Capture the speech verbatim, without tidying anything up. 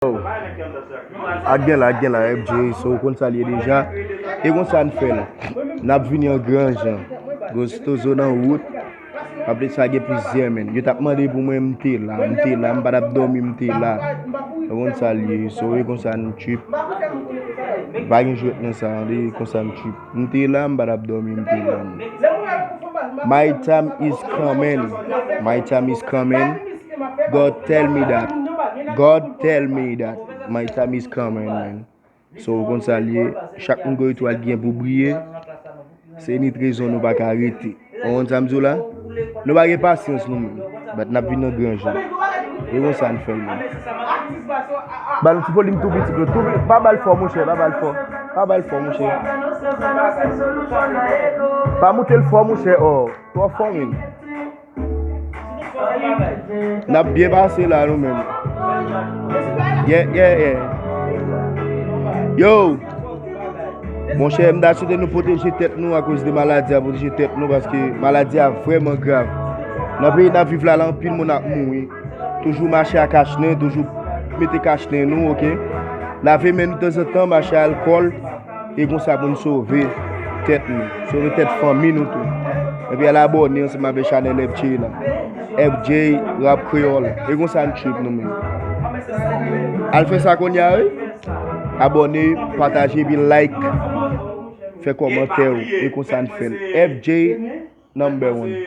Ak gen la, ak gen la, F J, so ou konn sa l ye deja. E konsa n fè l. N ap vini an gran jan. Gostozo nan wout. Apre sa gen plizyè men. Yo t ap mande pou mwen, m te la, m te la, m pa t ap dòmi, m te la. Ou konn sa l ye, so e konsa n trip. Pa gen jwèt nan sa, e konsa n trip. M te la, m pa t ap dòmi, m te la. My time is coming. My time is coming. God tell me that. God tell me that. My time is coming, man. So, ou konn sa l ye. Chak moun gen etwal ki gen pou briye. Se nit rezon nou pa ka rete. Ou konn sa m di w la? Nou pa gen pasyans nou menm. But n ap vin nan gran jan. E konsa n fè l menm. Ba l yon ti volim tou piti, bro. Tou pi-, pa ba l fò, monchè. Pa ba l fò. Pa ba l fò, monchè. Pa moute l fò, monchè. Oh, twò fò, menm. N ap byen pase la, nou menm. Yeah, yeah, yeah. Yo! Monchè, m ta swete nou pwoteje tèt nou akoz de maladi a, pwoteje tèt nou, paske maladi a vrèman grav. Nan peyi n ap viv la, la anpil moun ap mouri. Toujou mache ak kachnen, toujou mete kachnen nou, oke? Lave men nou tanzantan, mache alkòl, e konsa pou n sove tèt nou, sove tèt fanmi nou tou. Epi al abòne ansanm avèk chanèl F J la. F J Rap Kreyòl. E konsa n trip nou menm. Al fè sa kounye a, wi. Abòne, pataje, epi like. Fè kòmantè w. E konsa n fè l. F J number one.